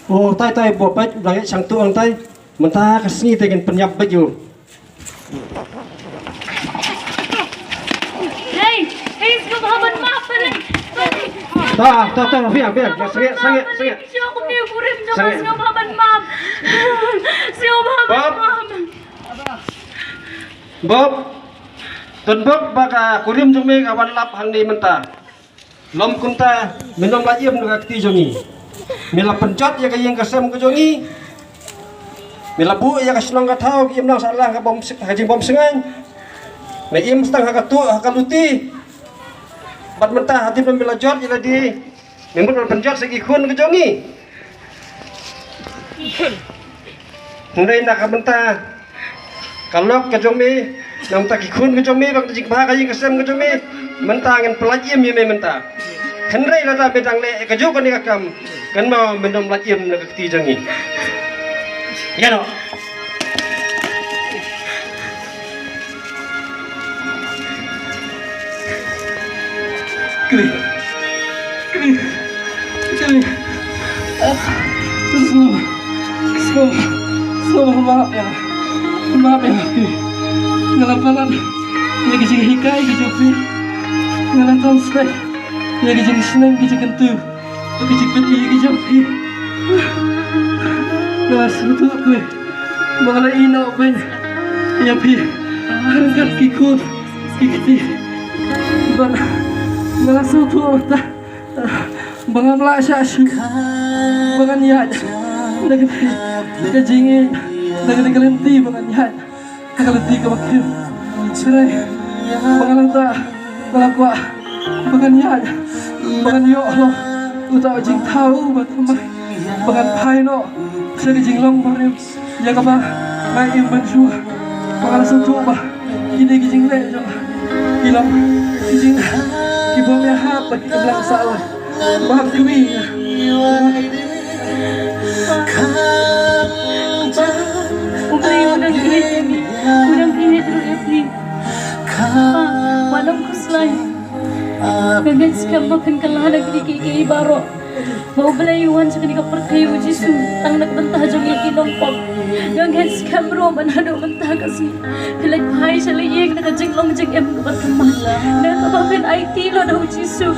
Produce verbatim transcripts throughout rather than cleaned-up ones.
O tai tai, Bob, bad ba ngi shang tu ang tai. Mynta ka sngi te ngin pynïap bad ïa u. Hei, hei, sngewbha ban map, hei. Ta, ta, ta, biang, biang. Sangeh, sangeh, sangeh. Sngewbha ban map. Sngewbha ban map. Bob. Bob. Tang ba ka kurim jong me ka wan lap hangne mynta. Lym kumta, me nym lait im na ka kti jong ngi. Me la pynjot ïa ka ïing ka sem ka jong ngi. Me la buh ïa ka shnong ka thaw, ka imlang sahlang, ka bym sik, ka jingbymsngew. Me im stang ha ka tuh, ha ka luti. Bad mynta hadien ba me la jot ïa lade, me mut ban pynjot sa ki khun ka jong ngi. Hynrei na ka bynta ka lok ka jong me, na ka bynta ki khun ka jong me, bad ka jingbha ka ïing ka sem ka jong me, mynta ngin pynlait im ïa me mynta. Hynrei lada me dang leh kajuh kane ka kam, kan mo me nym lait im na ka kti jong ngi. Ïa no. Kri. Kri. Kri. Ah, sngewbha. Sngewbha. Sngewbha map ïa. Map ïa phi. Nga la palat ïa ka jinghikai ka jong phi. Nga la tam stek ïa ka jingsneng ka jingkyntu. Ka jingpeit ïa ka jong phi. Nga la sngewthuh kawei ba nga la ïehnoh beiñ ïa phi. Ryngkat ki khun ki kti. Ba nga la sngewthuh mynta ba ngam lah shah shuh ba ngan ïaid da kane ka jingïeit, da kane ka lynti ba ngan ïaid. Ka lynti kaba khim. Hynrei ba nga la, ba nga la kwah ba ngan ïaid, ba ngan ïoh halor uta u jingthaw uba thymmai, ba ngan phai noh sha ka jinglong barim ïa kaba nga im mynshuwa. Ba nga la sngewthuh ba kine ki jingleh jong nga ki long ki jingleh kiba ym ïahap bad ki imlang sahlang. Map kmie. U Blei u dang kyrkhu ïa phi, u dang kyrkhu ïa phi. Pa, wat nym khuslai. Nga ngeit skhem ba phin kylla na kine kiei kiei baroh. Ba U Blei u wan sha kane ka pyrthei, U Jisu, tang na ka bynta jong ngi ki nongpop. Nga ngeit skhem ruh ba naduh mynta ka sngi phi leit phai sha la ïing na ka jinglong jingim kaba thymmai. Na kaba phin aiti noh da U Jisu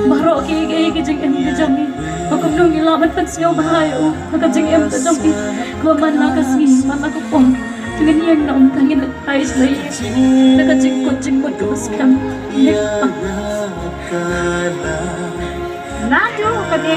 baroh kiei kiei ki jingim ki jong ngi. Ba kumno ngi lah ban pynsngewbha ïa u ha ka jingim ka jong ngi. Kaba man la ka sngi, man la ka por, to ngin ïeng noh mynta, ngin leit phai sha la ïing da ka jingkut jingmut kaba skhem. Naduh kane